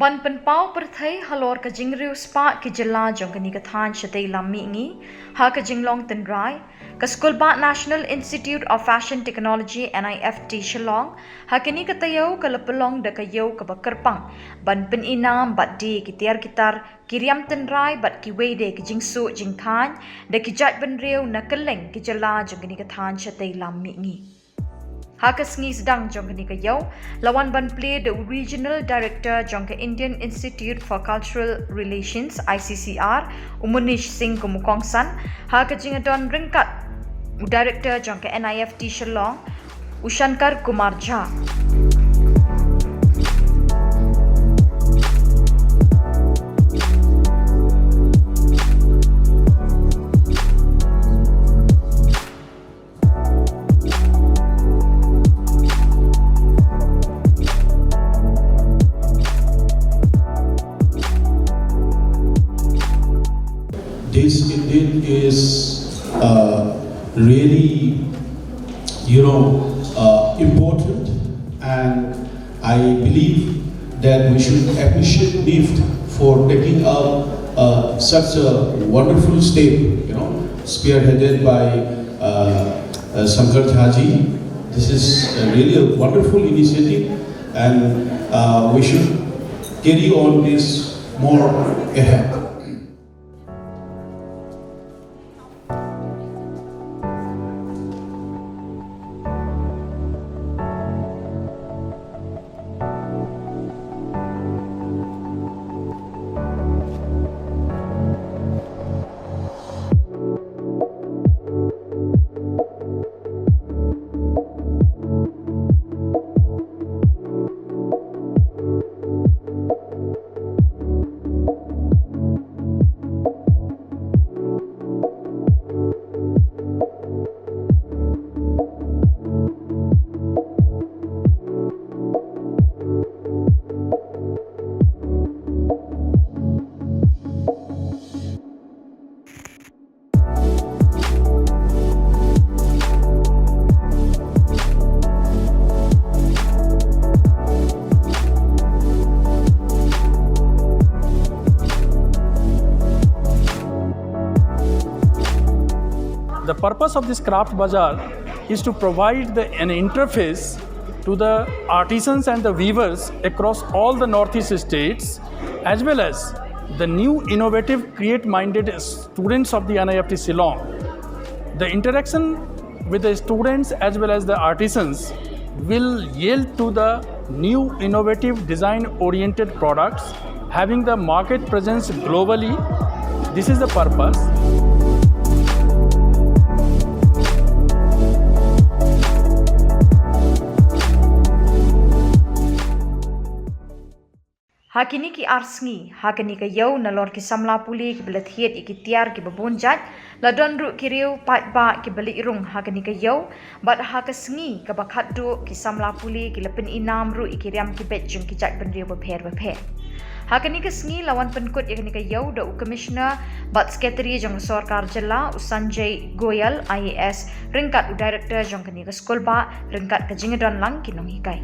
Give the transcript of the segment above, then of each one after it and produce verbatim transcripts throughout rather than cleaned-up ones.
Ban pynpaw pyrthei halor ka jingriewspah ki jylla jong kane ka thaiñ shatei lam mihngi ha ka jinglong tynrai, ka Skulbah National Institute of Fashion Technology, N I F T, Shillong, ha kane ka taïew ka la pynlong da ka ïew kaba kyrpang ban pynïnam bad die ki tiar ki tar, ki riam tynrai bad kiwei de ki jingsuh jingthaiñ da ki jaitbynriew na kylleng ki jylla jong kane ka thaiñ shatei lam mihngi. Ha ka sngi sdang jong kane ka ïew la wan ban plie da u Regional Director jong ka Indian Institute for Cultural Relations, I C C R, u Munish Singh kum u kongsan, ha ka jingdon ryngkat u Director jong ka N I F T Shillong, u Shankar Kumar Jha. This indeed is, uh, really, you know, uh, important, and I believe that we should appreciate NIFT for taking up, uh, such a wonderful step, you know, spearheaded by, uh, uh, Shankar Jha ji. This is, uh, really a wonderful initiative, and, uh, we should carry on this more ahead. The purpose of this craft bazaar is to provide the, an interface to the artisans and the weavers across all the Northeast states, as well as the new innovative, create-minded students of the N I F T Shillong. The interaction with the students as well as the artisans will yield to the new innovative design-oriented products having the market presence globally. This is the purpose. Ha kine ki ar sngi, ha kane ka ïew, nalor ki samla pule kiba la thied ïa ki tiar kiba bun jait, la don ruh ki riew paidbah kiba leit rung ha kane ka ïew, bad ha ka sngi kaba khatduh ki samla pule ki la pynïnam ruh ïa ki riam ki beit jong ki jaitbynriew bapher bapher. Ha kane ka sngi la wan pynkut ïa kane ka ïew da u Commissioner bad Secretary jong ka Sorkar Jylla, u Sanjay Goyal, I A S, ryngkat u Director jong kane ka skulbah, ryngkat ka jingdon lang ki nonghikai.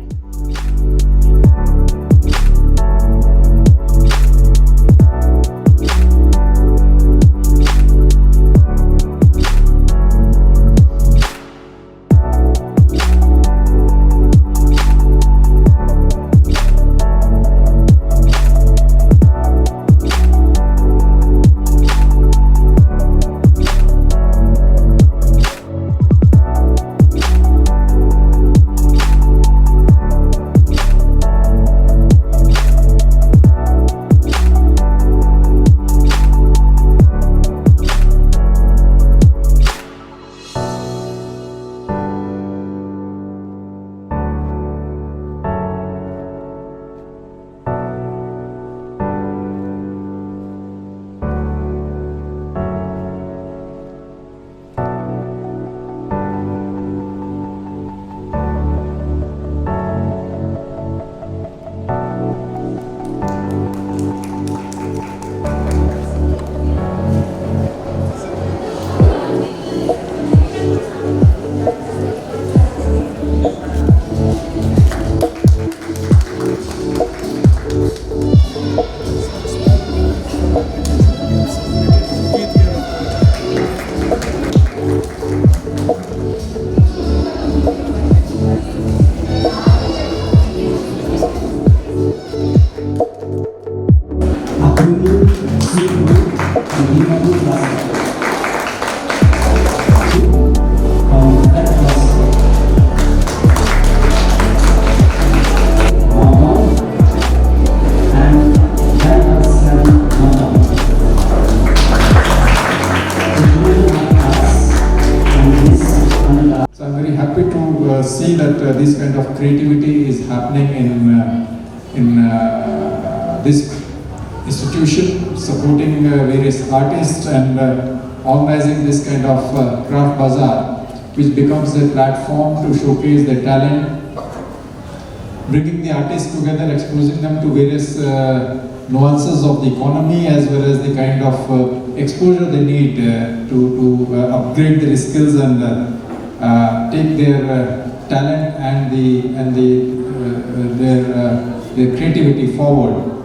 So I'm very happy to uh, see that uh, this kind of creativity is happening in uh, in uh, this institution, supporting uh, various artists and uh, organizing this kind of uh, craft bazaar, which becomes a platform to showcase the talent, bringing the artists together, exposing them to various uh, nuances of the economy as well as the kind of uh, exposure they need uh, to, to uh, upgrade their skills and uh, uh, take their uh, talent and the and the uh, uh, their uh, their creativity forward.